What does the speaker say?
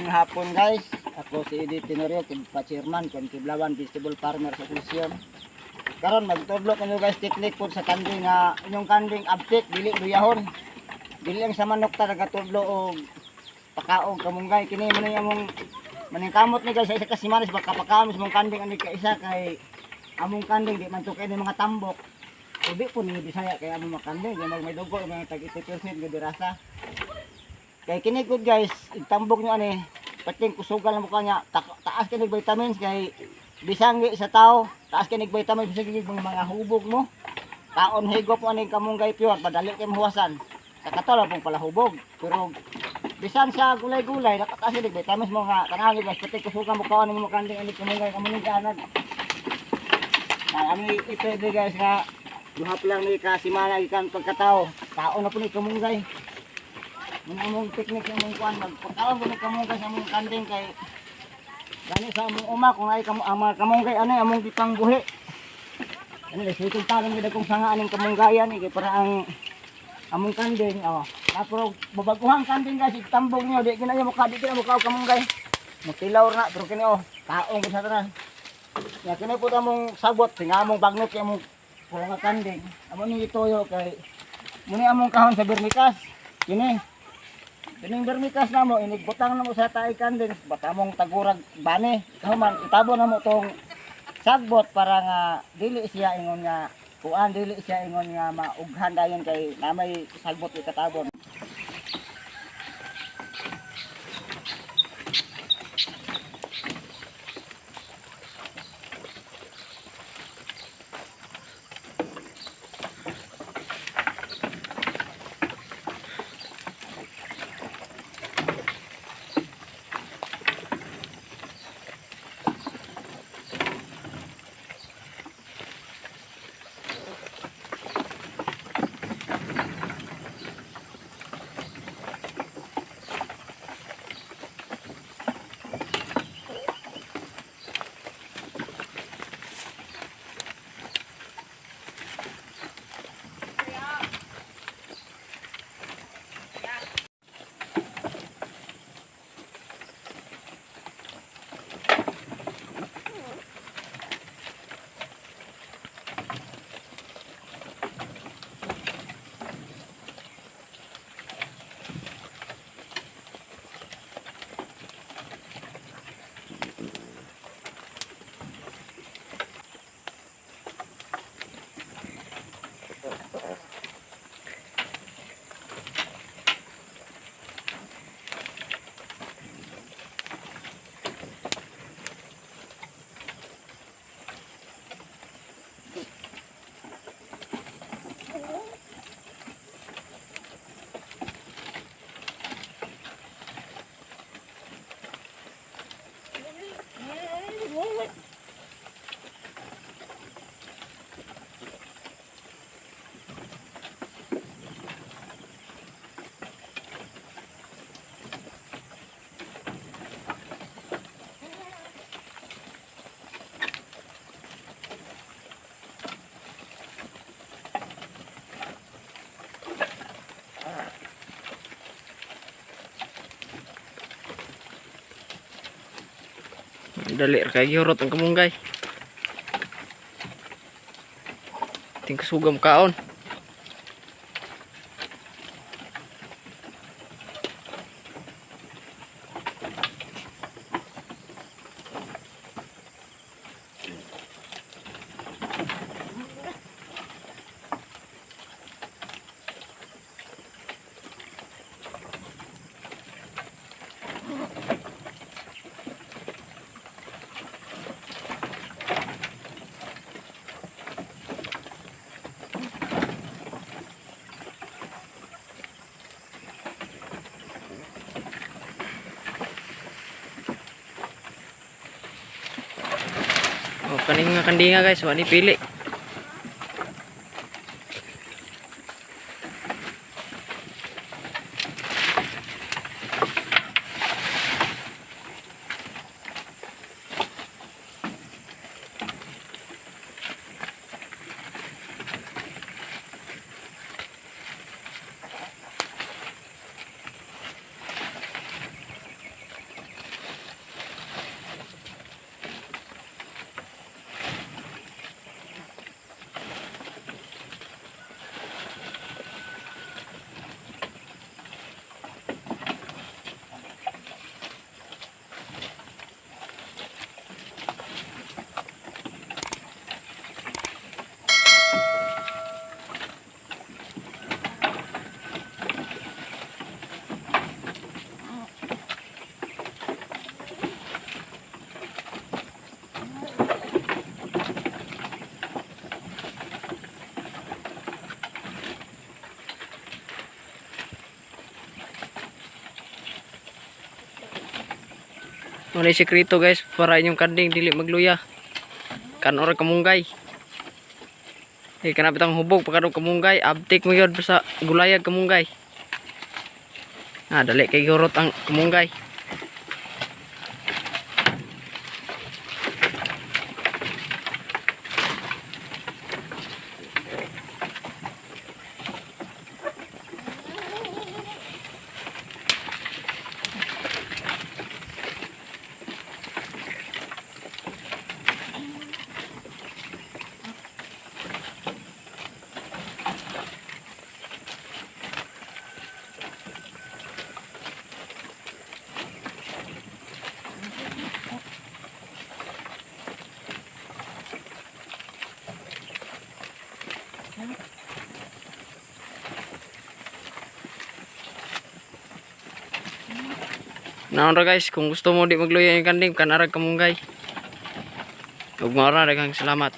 Maayong hapon, guys. Ako si Eddie Tenorio, pa chairman kan Kiblawan Vegetable Farmer Association. Karon magtudlo kanyo, guys, teknik po sa kanding nga inyong kanding abtik dili luyahon. Dili lang sa manok ta nagatudlo og pakaog kamunggay. Kini man ni among maningkamot ni, guys, sa isa ka semanas baka pakaon sa mong kanding ani ka isa, kay among kanding di man to kay ni mga tambok. O di po ni Bisaya kay among mga kanding di mag may dugo, mga tag 80% gud rasa. Kay kini gud, guys, itambok nyo ani, pating kusugan lang mukha niya, taas kini vitamins kay bisang sa tao, taas kini vitamins bisang mga hubog mo. Kaon higop mo ani kamunggay pure, padali kay mahuwasan. Sa katol pong palahubog. Pero bisan sa gulay-gulay, nakataas kini vitamins mo nga tanaw ni, guys, pati kusugan mo kaon mo kanding ani kamunggay kamunggay anad. Ay, ami ipwede, guys, nga duha pa lang ni ka simana ikan pagkatao. Kaon na po ni kamunggay. Muna among teknik sa among kuan, magpakaon ko ni kamunggay sa among kanding kay gani sa among uma kung ay kamo ang mga kamunggay ani among gipangbuhi. Ano le sitong tanan gid akong sanga aning kamunggayan ni kay para ang among kanding, oh. Pero babaguhang kanding, guys, itambog niyo di kina mo ka di kina mo ka kamunggay. Mutilaw na pero kini, oh, kaon ko sa tanan. Ya kini po among sabot sing among bagnot kay among puro nga kanding. Amo ni ituyo kay muni among kahon sa vermicast. Kini kining vermicast na mo, inigbutang na mo sa tae kanding, baka mong tagurag bani. Human, itabo na mo tong sagbot para nga dili siya ingon nga kuan, dili siya ingon nga maughan dayon kay na may sagbot ikatabon. Dali ra kay gihurot ang kamunggay. Ting kusugam kaon. Oh, kaning nga kandinga, guys, wa ni pili. Mao ni sekreto, guys, para inyong kanding dili magluya. Kan-on ra kamunggay. Eh, kanang bitang hubog pagka kamunggay, abtik mo yun sa gulayag kamunggay. Ah, dali kay gihurot ang kamunggay. Naon ra, guys, kung gusto mo di magluya yung kanding, kan-a rag kamunggay. Ug mao ra, daghang salamat.